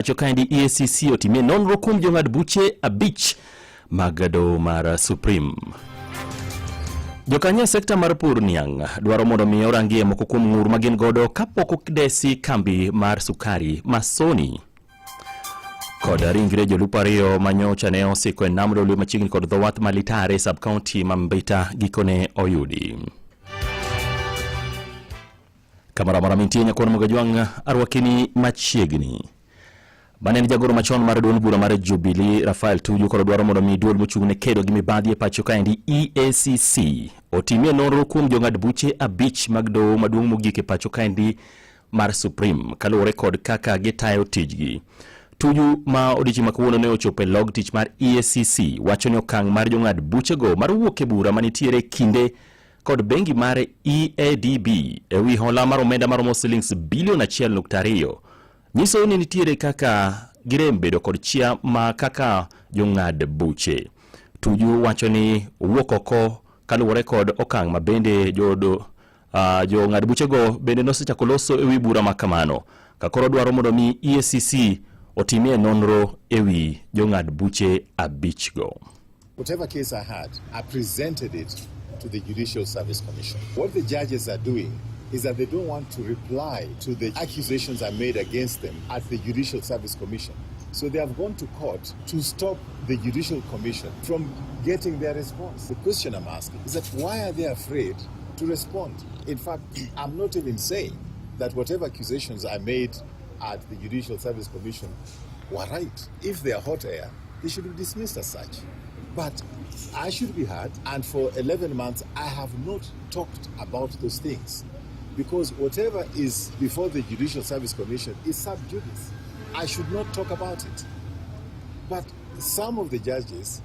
Pacho kaendi EACC otimie nonro kuom jong'ad buche abich mag doho mar Supreme. Jokanyo e sekta mar pur niang' dwaro mondo mi orangie moko kuom ng'ur ma gin godo kapok odesi kambi mar sukari ma Sony. Kod ringre jolupo ariyo ma nyocha ne osiko e nam Lolwe machiegni kod dho wath ma Litare sub county ma Mbita gikone oyudi. Kamoro amora mintie nyakwar Mogajwang' arwakini machiegni. Mane en jagoro machon mar duond bura mar Jubilee Rafael Tuju koro dwaro mondo mi duol mochung' ne kedo gi mibadhi e pacho kaendi EACC otimie nonro kuom jong'ad buche abich mag doho maduong' mogik e pacho kaendi mar Supreme kaluwore kod kaka gitayo tijgi. Tuju ma odiechieng' ma kawuono ne ochopo e log tich mar EACC wacho ni okang' mar jong'ad buchego mar wuok e bura manitiere kinde kod bengi mar EADB e wi hola mar omenda maromo silings bilion 1.2 nyiso ni nitiere kaka girem bedo kod chia ma kaka jong'ad buche. Tuju wacho ni owuok oko kaluwore kod okang' ma bende jodo jong'ad buchego bende nosechako loso e wi bura ma kamano ka koro dwaro mondo mi EACC otimie nonro e wi jong'ad buche abichgo. Whatever case I had, I presented it to the Judicial Service Commission. What the judges are doing is that they don't want to reply to the accusations I made against them at the Judicial Service Commission. So they have gone to court to stop the Judicial Commission from getting their response. The question I'm asking is that why are they afraid to respond? In fact, I'm not even saying that whatever accusations I made at the Judicial Service Commission were right. If they are hot air, they should be dismissed as such. But I should be heard, and for 11 months, I have not talked about those things because whatever is before the Judicial Service Commission is sub judice. I should not talk about it. But some of the judges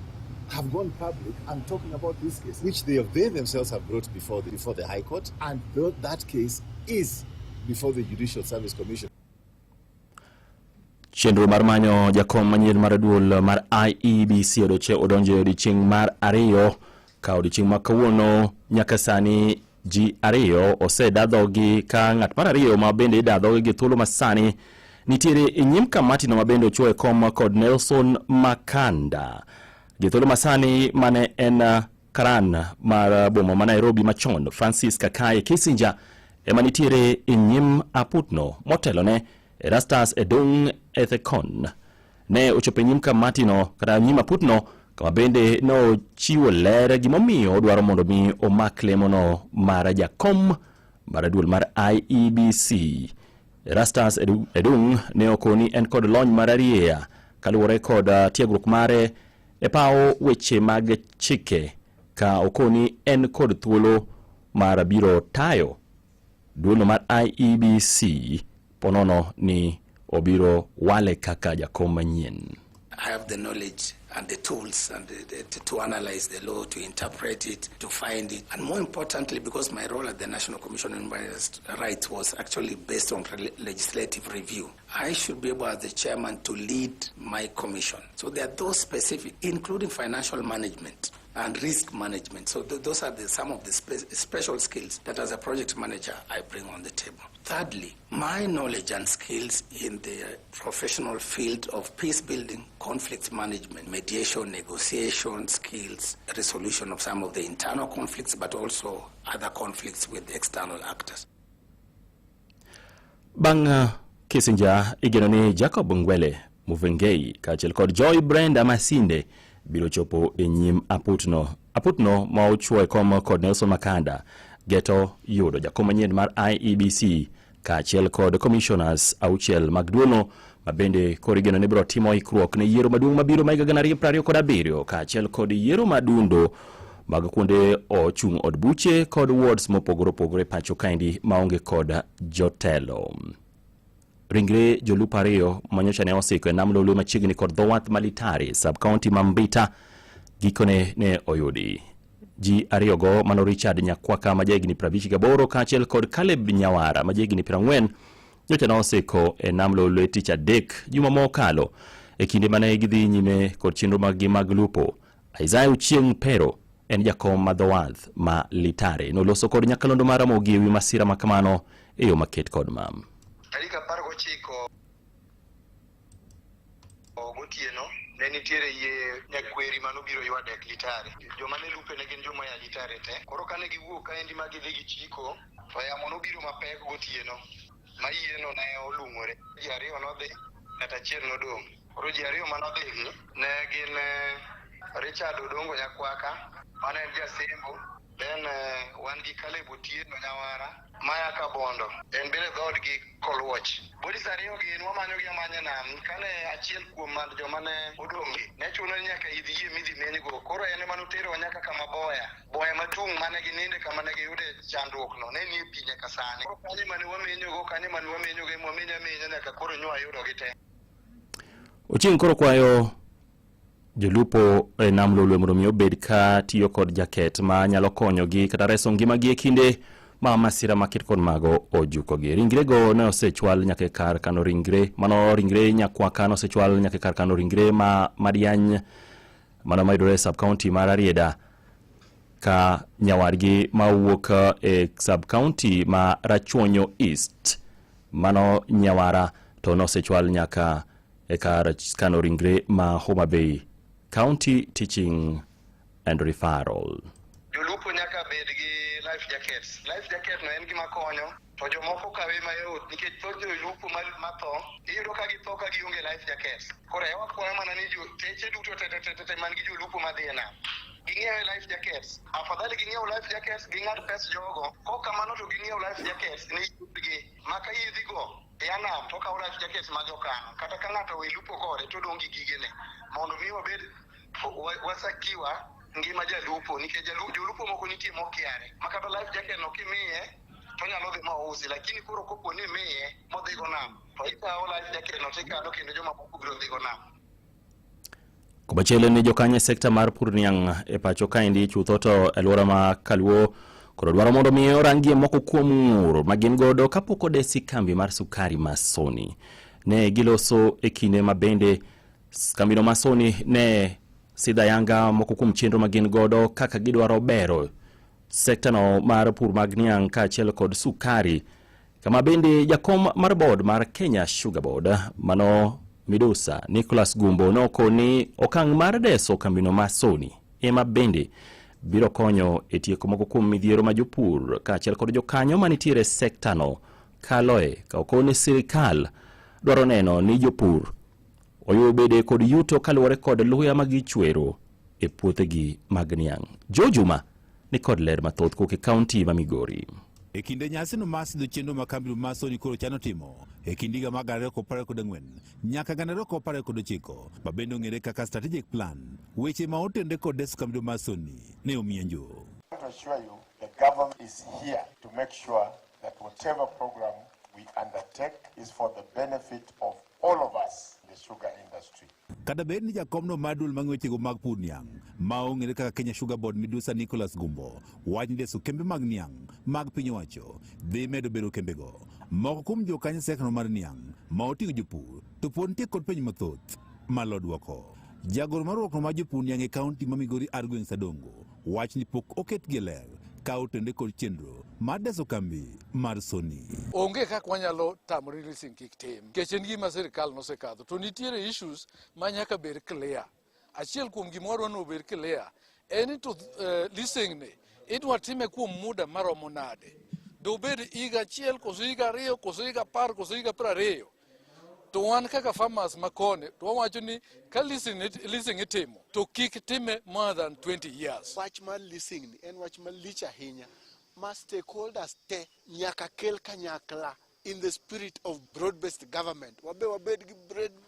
have gone public and talking about this case, which they, they themselves have brought before the High Court, and that case is before the Judicial Service Commission. Chenro mar manyo jakom manyien mar duol mar IEBC odoche odonjo e odiechieng' mar ariyo ka odiechieng' ma kawuono nyaka sani ji ariyo oseda dhogi ka ng'at mar ariyo ma bende ida dhogi gi thuolo masani nitiere e nyim kamatino ma bende ochuo e kom kod Nelson Makanda. Gi thuolo masani mane en karan mar boma ma Nairobi machon Francis Kakaye Kissinger ema nitiere e nyim aputno motelone Erastus Edung Ethekon ne ochopo e nyim kamatino kata nyim aputno kama bende nochiwo ler gimomiyo odwaro mondo mi omak lemono mar jakom mar duol mar IEBC. Erastus Edung ne okoni en kod lony mar arieya kaluwore kod tiegruok mare e pawo weche mag chike ka okoni en kod thuolo mar biro tayo duolno mar IEBC ponono ni obiro wale kaka jakom manyien. I have the knowledge and the tools and to analyze the law, to interpret it, to find it. And more importantly, because my role at the National Commission on Human Rights was actually based on legislative review, I should be able as the chairman to lead my commission. So there are those specific, including financial management and risk management. So those are some of the special skills that as a project manager I bring on the table. Thirdly, my knowledge and skills in the professional field of peace building, conflict management, mediation, negotiation skills, resolution of some of the internal conflicts, but also other conflicts with external actors. Bang' Kissinger igeno ni Jacob Ngwele Muvengei kaachiel kod Joy Brenda Masinde biro chopo e nyim aputno. Aputno ma ochuo e kom kod Nelson Makanda geto yudo jakom manyien mar IEBC kaachiel kod commissioners auchiel mag duolno ma bende koro igeno ni biro timo ikruok ne yiero maduong' mabiro ma higa 2027 kaachiel kod yiero madundo mag kuonde ochung' od buche kod wards mopogore opogore e pacho kaendi maonge kod jotelo. Ringre jolupo ariyo manyocha ne osiko e nam Lolwe machiegni kod dho wath ma Litare, sub county ma Mbita, gikone ne oyudi. Ji ariyogo mano Richard Nyakwaka ma jahigni 58 kaachiel kod Caleb Nyawara ma jahigni 40 nyocha ne osiko e nam Lolwe tich adek juma mokalo e kinde mane gidhi nyime kod chenro maggi mag lupo. Isaiah Ochieng' Pero en jakom ma dho wath ma Litare noloso kod nyakalondo mar Ramogi ewi masira ma kamano e yo maket kod mam. Tarik 19. Gotieno ne nitiere yie nyakweri manobiro ywa dek Litare. Joma ne lupe ne gin joma oa Litare te. Koro kane giwuok kaendi ma gidhi gichiko, to yamo nobiro mapek gotieno ma yieno ne olung'ore. Ji ariyo nodhi, ng'at achiel nodong'. Koro ji ariyo manodhigi ne gin Richard Odongo Nyakwaka, mane en jasembo. Then wan gi Caleb Otieno Nyawara maya Kabondo, en bende dhoodgi Koluoch. Bodies ariyo gi nwamanyogi amanya e nam. Kane achiel kuom joma ne odong' gi ne chuno ni nyaka idh yie midhi menygo. Koro en ema noterowa nyaka kama boya, boya matung' mane gininde kama ne giyude chandruok no ne nie pi nyaka sani. Koro kanyo mane wamenyogo, kanyo mane wamenyogo, ema wamenyo amenya nyaka koro nywayudogi te. Ochieng' koro kwayo jolupo e nam Lolwe mondo mi obed ka tiyo kod jaket ma nyalo konyogi kata reso ngimagi e kinde ma masira maket kod mago ojukogi. Ringrego ne osechwal nyaka e kar kano ringre, mano ringre Nyakwaka ne osechwal nyaka e kar kano ringre ma Madiany mano mayudore e sub county mar Rarieda ka nyawadgi ma wuok e sub county ma Rachuonyo East mano Nyawara to nosechwal nyaka e kar kano ringre ma Homa Bay County Teaching and Referral. Jolupo nyaka bed gi life jackets. Life jacket no en gima konyo to jomoko kawe mayot nikech thoth jolupo matho iyudo ka githo ka gionge life jackets. Koro e wakwayo mana ni teche duto te te te te man gi jolupo madhi e nam ging'iew life jackets. Afadhali ging'iew life jackets ging'ad pes jogo, kok kamano to ging'iew life jackets ni gi maka yiedhigo ya nam to okawo life jackets ma jokano kata ka ng'ato owe lupo kode to odong' gi gigene mondo mi wabed wasakiwa ngima jalupo nikech jolupo moko nitie mokiare ma kata life jacket no kimiye to onyalo dhi ma ousi, lakini koro kopo ni imiye modhigo nam to ikawo life jacket no tikano kendo jomamoko biro dhigo nam. Komachielo ni jokanyo e sekta mar pur niang' e pacho kaendi chutho to e alwora ma Kaluo koro dwaro mondo mi orangie moko kuom ng'ur ma gin godo kapok odesi kambi mar sukari ma Sony. Ne giloso e kinde ma bende kambino ma Sony ne sidho ayanga moko kuom chenro ma gin godo kaka gidwaro bero sektano mar pur mag niang' kaachiel kod sukari kama bende jakom mar board mar Kenya Sugar Board mano Midusa Nicholas Gumbo nokoni okang' mar deso kambino ma Sony ema bende biro konyo e tieko moko kuom midhiero ma jopur kaachiel kod jokanyo manitiere e sektano kaloe ka okoni sirikal dwaro neno ni jopur oyudo kod yuto kaluwore kod luya ma gichwero e puothegi mag niang'. Joe Juma ni kod ler mathoth kowuok e kaunti ma Migori. E kinde nyasino mar sidho chenro ma kambi mar Sony koro chano timo e kind higa mar 2024 nyaka 2029 ma bende ong'ere kaka strategic plan, weche ma otenore kod deso kambi mar Sony ne omienjo. I want to assure you the government is here to make sure that whatever program we undertake is for the benefit of all of us in the sugar industry. Kata bed ni jakomno mar duol mang'iyo wechego mag pur niang' ma ong'ere kaka Kenya Sugar Board Midusa Nicholas Gumbo wach ni deso kembe mag niang' mag piny owacho dhi medo bero kembego. Moko kuom jokanyo sekno mar niang' ma oting'o jopur to pod nitie kod penjo mathoth malo duoko. Jagoro mar riwruok mar jopur niang' e kaunti ma Migori Argweng' Sadongo wach ni pok oketgi e ler ka otenore kod chenro mar deso kambi mar Sony. Onge kaka wanyalo tamore leasing kik tim nikech en gima sirikal nosekadho to nitiere issues ma nyaka bed clear. Achiel kuom gima wadwa ni obed clear en ni to leasing ni idwa time kuom muda maromo nade. Dobed higa achiel koso higa 2 koso higa 10 koso higa 20. To wan kaka farmers makoni to wawacho ni ka leasing itimo to kik time more than 20 years. Wach mar leasing ni en wach malich ahinya ma stakeholders te nyaka kel kanyakla in the spirit of broad-based government. Wabe wabed gi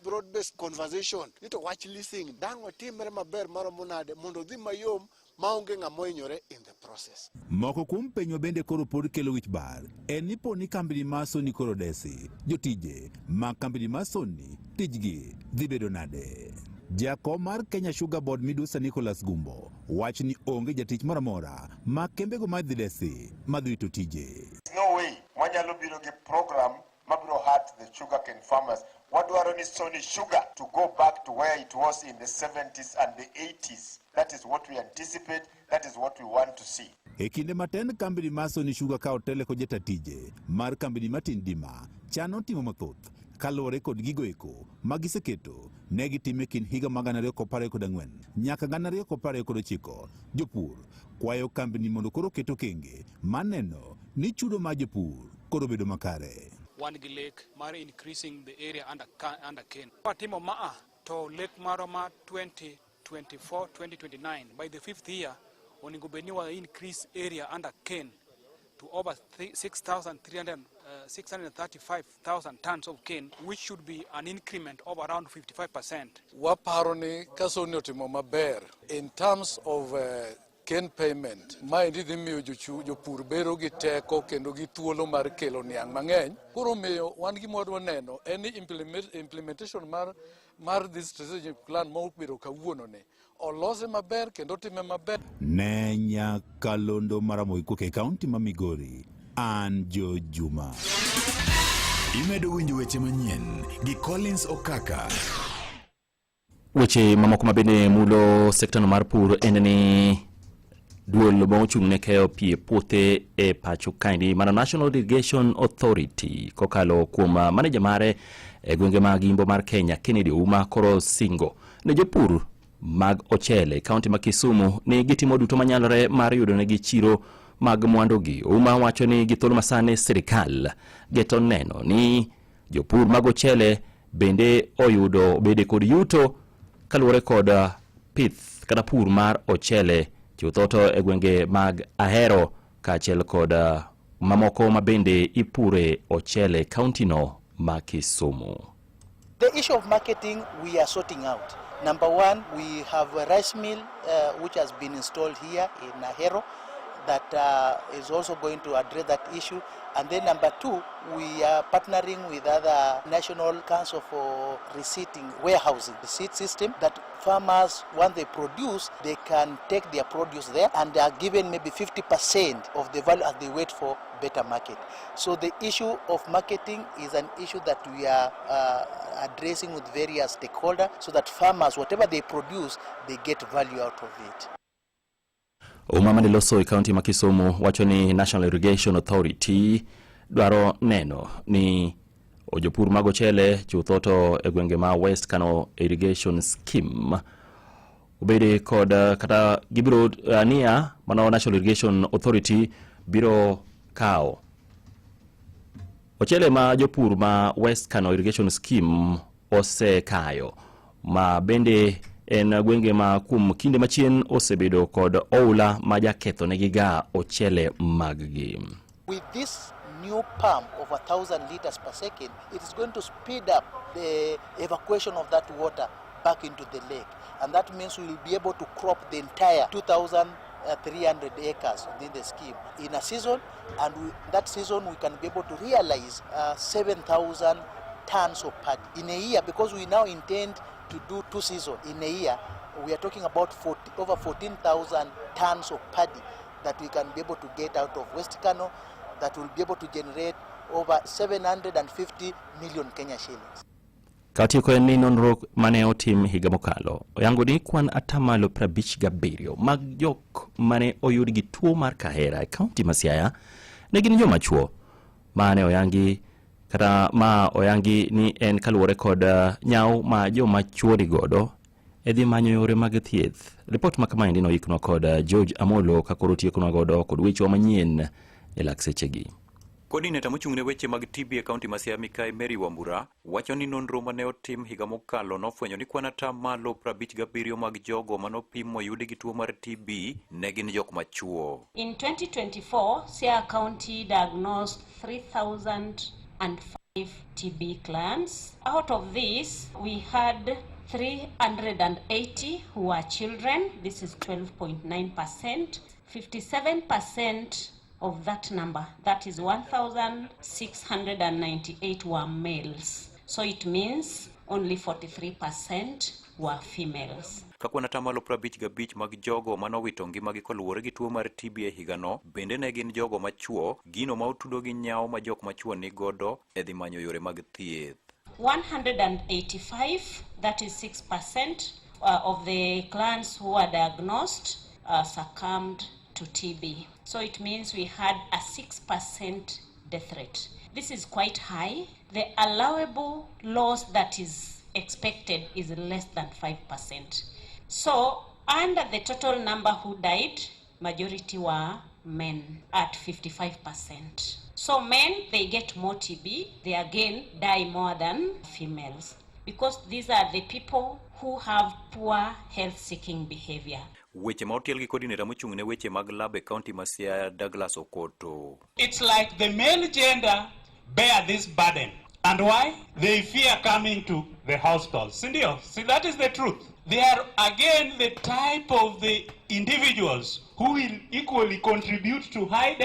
broad-based conversation ni to wach leasing dang' otimre maber maromo nade mondo odhi mayom maonge ng'ama ohinyore in the process. Moko kuom penjo bende koro pod kelo wich bar en ni po ni kambini mar Sony koro desi, jotije mag kambini mar Sony tijgi dhi bedo nade? Jakom mar Kenya Sugar Board Midusa Nicholas Gumbo wach ni onge jatich moro amora ma kembego madhi desi madhi wito tije. There's no way wanyalo biro gi program mabiro hurt the sugarcane farmers. Wadwaro ni Sony Sugar to go back to where it was in the 70s and the 80s. That is what we anticipate. That is what we want to see. E kinde matin kambini mar Sony Sugar ka otele kod jata tije mar kambini Martin Dima chano timo mathoth kaluwore kod gigo eko ma giseketo Ne gitime kind higa mag 2024 nyaka 2029. Jopur kwayo kambini mondo koro oket okenge mar neno ni chudo mar jopur koro bedo makare. Wan gi lek mar increasing the area under cane. Watimo maa to lek marwa ma 2024 2029 by the fifth year onego bed ni wa increase area under cane to over 6,300, 635,000 tons of cane, which should be an increment of around 55%. Waparo ni ka Sony otimo maber in terms of cane payment, maendi dhi miyo jopur bedo gi teko kendo gi thuolo mar kelo niang' mang'eny. Koro miyo wan gima wadwa neno en ni implementation mar this strategic plan ma obedo kawuono ni olose maber kendo time maber. Ne nyakalondo mar Ramogi e kaunti ma Migori, an Jo Juma. Imedo winjo weche manyien gi Collins Okaka. Weche mamoko mabende mulo sektano mar pur en ni duol ma ochung' ne keyo pi e puothe e pacho kaendi, mana National Irrigation Authority, kokalo kuom maneja mare e gwenge mag Imbo mar Kenya, Kennedy Ouma, koro singo ne jopur mag ochele e kaunti ma Kisumu ni gitimo duto manyalore mar yudo negi chiro mag mwandugi. Ouma wacho ni gi thuolo masani sirikal geto neno ni jopur mag ochele bende oyudo bede kod yuto kaluwore kod pith kata pur mar ochele, chutho to e gwenge mag Ahero kaachiel kod mamoko ma bende ipure ochele kauntino ma Kisumu. The issue of marketing we are sorting out. Number one, we have a rice mill which has been installed here in Ahero that is also going to address that issue. And then number two, we are partnering with other National Council for Receipting Warehousing receipt system that farmers, once they produce, they can take their produce there and they are given maybe 50% of the value as they wait for better market. So the issue of marketing is an issue that we are addressing with various stakeholders so that farmers, whatever they produce, they get value out of it. Ouma mane loso e kaunti ma Kisumu wacho ni National Irrigation Authority dwaro neno ni jopur mag ochele, chutho to e gwenge ma West Kano Irrigation Scheme, obede kod kata gibiro nia mano National Irrigation Authority biro kawo ochele ma jopur ma West Kano Irrigation Scheme osekayo, ma bende en gwenge ma kuom kinde machien osebedo kod oula ma jaketho negi ga ochele maggi. With this new pump of 1,000 liters per second, it is going to speed up the evacuation of that water back into the lake. And that means we will be able to crop the entire 2,300 acres within the scheme in a season. And that season we can be able to realize 7,000 tons of paddy in a year, because we now intend to do two seasons in a year. We are talking about 40, over 14,000 tons of paddy that we can be able to get out of West Kano that will be able to generate over 750 million Kenya shillings. Katieko en ni nonro mane otim higa mokalo oyango ni kwan 57% mag jok mane oyud gi tuo mar kahera e kaunti ma Siaya ne gin joma chuo, mane oyangi kata ma oyangi ni en kaluwore kod nyawo ma joma chuo ni godo e dhi manyo yore mag thieth. Ripot ma kamaendi noiknwa kod George Amolo ka koro tiekonwa godo kod wechewa manyien e lak sechegi. Coordinator mochung' ne weche mag TB e kaunti ma Siaya, Mikai Mary Wambura, wacho ni nonro mane otim higa mokalo nofwenyo ni kwan 57% mag jogo manopim moyudi gi tuo mar TB ne gin jok machuo. In 2024, Siaya County diagnosed 3,005 TB clients. Out of this, we had 380 who were children. This is 12.9%. 57% of that number, that is 1,698, were males. So it means only 43% were females. Ka kwan 55% mag jogo manowito ngimagi koluwore gi tuo mar TB e higano bende ne gin jogo machuo, gino ma otudo gi nyawo ma jok machuo ni godo e dhi manyo yore mag thieth. 185, that is 6% of the clients who were diagnosed succumbed to TB. So it means we had a 6% death rate. This is quite high. The allowable loss that is expected is less than 5%. So under the total number who died, majority were men at 55%. So men, they get more TB, they again die more than females, because these are the people who have poor health-seeking behavior. Weche ma otiel gi coordinator mochung' ne weche mag lab e kaunti ma Siaya, Douglas Okoto. It's like the male gender bear this burden. And why? They fear coming to the hospitals. Sindio? See, that is the truth. They are again the type of the individuals who will equally contribute to high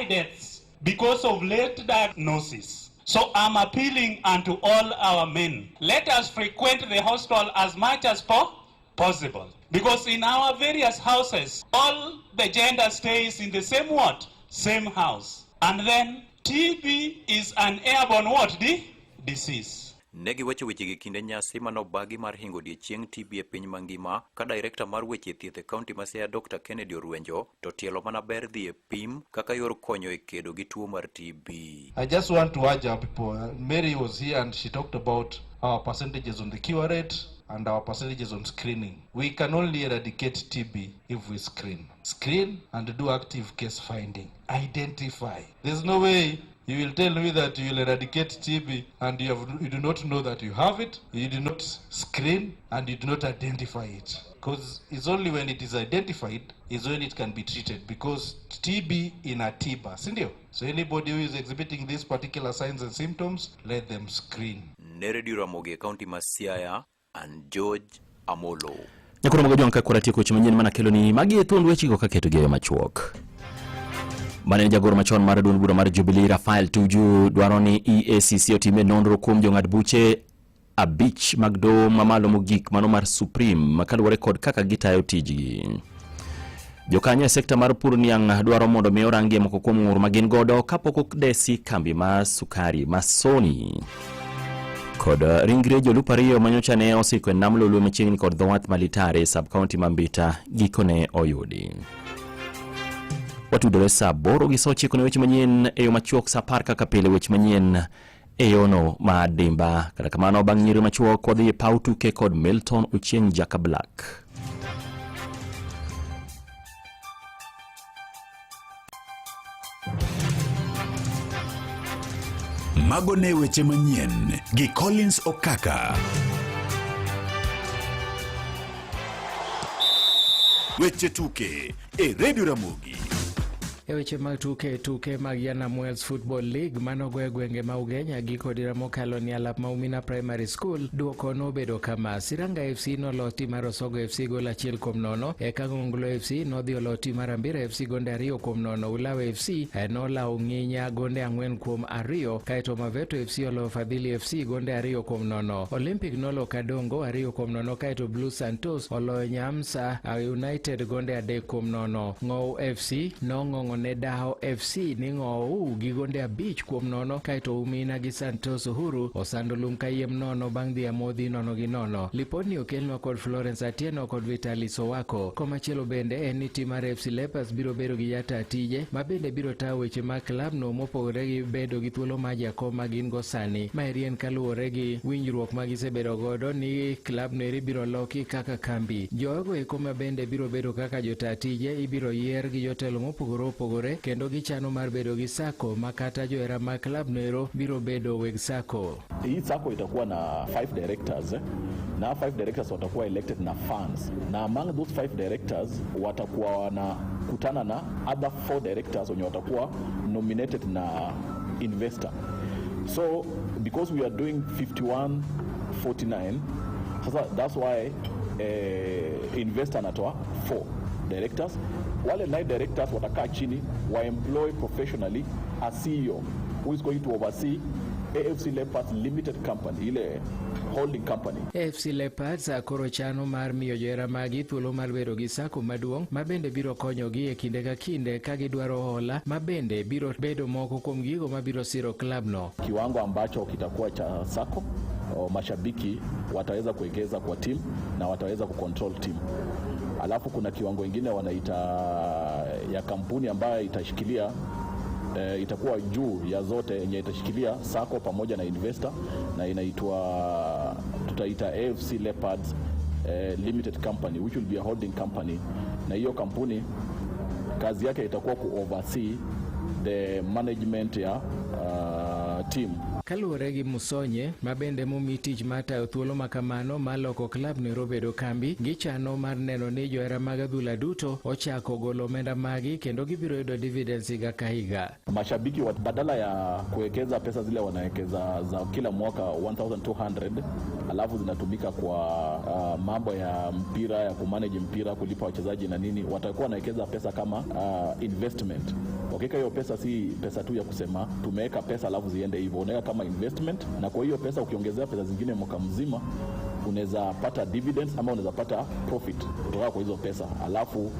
deaths because of late diagnosis. So I'm appealing unto all our men. Let us frequent the hospital as much as possible. Because in our various houses, all the gender stays in the same what? Same house. And then TB is an airborne what? Disease. Ne giwacho wechegi kinde nyasi manobagi mar hingo odiechieng' TB e piny mangima ka director mar weche thieth e kaunti ma Siaya Dr. Kennedy Orwenjo to tielo mana ber dhi e pim kaka yor konyo e kedo gi tuo mar TB. I just want to urge our people. Mary was here and she talked about our percentages on the cure rate and our percentages on screening. We can only eradicate TB if we screen. Screen and do active case finding. Identify. There's no way you will tell me that you will eradicate TB and you do not know that you have it, you do not screen, and you do not identify it. Because it's only when it is identified is when it can be treated, because TB in a tiba, sindio? So anybody who is exhibiting these particular signs and symptoms, let them screen. Ne Radio Ramogi e kaunti ma Siaya, and George Amolo. Nyakoro mago jwanka kora tieko weche manyien mana kelo ni magi e thuond wechego kaketogi e yo machuok. Mane jagoro machon mar duond bura mar Jubilee Rafael Tuju dwaro ni EACC otime nonro kuom jong'ad buche 5 mag doho mamalo mogik mano mar Supreme kaluwore kod kaka gitayo tijgi. Jokanyo e sekta mar pur niang' dwaro mondo mi orangie moko kuom ng'ur ma gin godo kapok odesi kambi mar sukari ma Sony. Kod ringre jolup 2 manyocha ne osiko e nam Lolwe machiegni kod dho wath ma Litare sub county ma Mbita gikone oyudi. Watudore saa 8:09 ne weche manyien e yo machuok, saa 10 kaka pile weche manyien e yono ma dimba. Kata kamano bang' nyiri machuok wadhi e paw tuke kod Milton Ochieng' Jaka Black. Mago ne weche manyien gi Collins Okaka. Weche tuke e Radio Ramogi. E weche mag tuke mag Yanam Wales Football League manogo e gwenge ma Ugenya giko dira mokalo ni alap ma Umina Primary School duoko nobedo kama: Siranga FC nolo tim mar Osogo FC gol 1-0, eka Ngonglo FC nodhi olo tim mar Ambira FC gonde 2-0, Ulawa FC nolawo Ng'inya gonde 4-2, kaeto Maveto FC oloyo Fadhili FC gonde 2-0, Olympic nolo Kadongo 2-0, kaeto Blue Santos oloyo Nyamsa United gonde 3-0, Ng'ou FC nong'ong'o ne Daho FC ni Ng'ou gi gonde 5-0, kaeto Umina gi Santos Uhuru osando lum kayiem 0 bang' dhi amodhi 0-0. Lipodni okelnwa kod Florence Atieno kod Vitali Sowako. Komachielo bende en ni tim mar FC Leopards biro bedo gi jata tije ma bende biro tayo weche mag klabno mopogore gi bedo gi thuolo mar jakom ma gin go sani. Maeri en kaluwore gi winjruok ma gisebedo godo ni klabno eri biro loki kaka kambi. Jogo eko ma bende biro bedo kaka jota tije ibiro yier gi jotelo mopogore opogore, kendo gichano mar bedo gi sako ma kata johera mag klabno ero biro bedo weg sako. Hii sako itakuwa na 5 directors na 5 directors watakuwa elected na fans, na among those 5 directors watakuwa wanakutana na other 4 directors wenye watakuwa nominated na investor. So because we are doing 51-49, sasa that's why investor anatoa 4 directors. Wale 9 directors watakaa chini wa employ professionally a CEO who is going to oversee AFC Leopards Limited Company, ile holding company. AFC Leopards koro chano mar miyo johera magi thuolo mar bedo gi sako maduong' ma bende biro konyogi e kinde ka kinde ka gidwaro hola, ma bende biro bedo moko kuom gigo mabiro siro klabno. Kiwango ambacho kitakuwa cha sako, mashabiki wataweza kuwekeza kwa team na wataweza kucontrol team. Alafu kuna kiwango ingine wanaita ya kampuni ambayo itashikilia itakuwa juu ya zote yenye itashikilia sako pamoja na investor, na inaitwa Tutaita AFC Leopards Limited Company, which will be a holding company, na hiyo kampuni kazi yake itakuwa ku oversee the management ya team. Kaluwore gi Musonye, ma bende momi tich mar tayo thuolo ma kamano mar loko klab nero bedo kambi, gichano mar neno ni johera mag adhula duto ochako golo omenda magi kendo gibiro yudo dividends higa ka higa. Mashabiki wa, badala ya kuwekeza pesa zile wanawekeza za kila mwaka 1200 alafu zinatumika kwa mambo ya mpira, ya kumanage mpira, kulipa wachezaji na nini, watakuwa wanawekeza pesa kama investment. Wakiweka hiyo pesa, si pesa tu ya kusema tumeweka pesa alafu ziende hivyo, unaweka kama investment, na kwa hiyo pesa ukiongezea pesa zingine mwaka mzima unaweza pata dividends ama unaweza pata profit kutoka kwa hizo pesa, alafu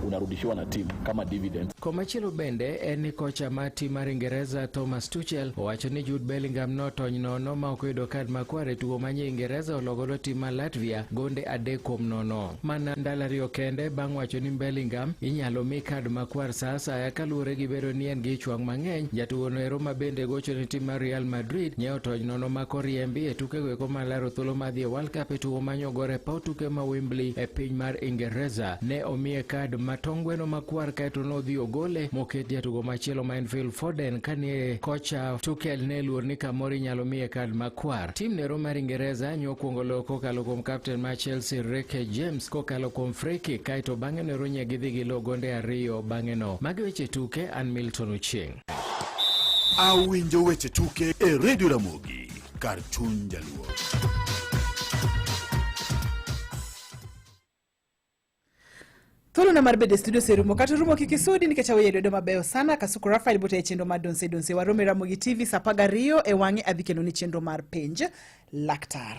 unarudishiwa na team kama dividends. Komachielo bende en ni kocha mar tim mar Ingereza Thomas Tuchel owacho ni Jude Bellingham notony nono ma ok oyudo kad makwar e tugo ma nye Ingereza ologodo tim mar Latvia gonde 3-0. Mana ndalo 2 kende bang' wacho ni Bellingham inyalo mi kad makwar sa asaya kaluwore gi bedo ni en gi ich wang' mang'eny. Jatugo no ero ma bende gocho ne tim mar Real Madrid nye otony nono ma koriembi e tukego eko mar laro thuolo mar dhi e World Cup e tugo manyogore e paw tuke ma Wembley e piny mar Ingereza. Ne omiye kad ma tongweno makwar kaeto nodhi ogole moket jatugo machielo ma en Phil Foden kanie kocha Tuchel ne luor ni kamoro inyalo miye kad makwar. Tim nero mar Ingereza nyokwongo loyo kokalo kuom kapten mar Chelsea Reece James kokalo kuom free kick kaeto bang'e nero nye gidhi gilo gonde 2 bang'e no. Magi weche tuke, an Milton Ochieng. Awinjo weche tuke e Radio Ramogi kar chuny Jaluo. Thuolona mar bedo e studio oserumo kata orumo kik isudi nikech aweyo lwedo mabeyo sana. Kasuku Rafael bota e chenro mar Donse Donse. Warome Ramogi TV saa 12 e wang'e adhi kendo ni chenro mar penj laktar.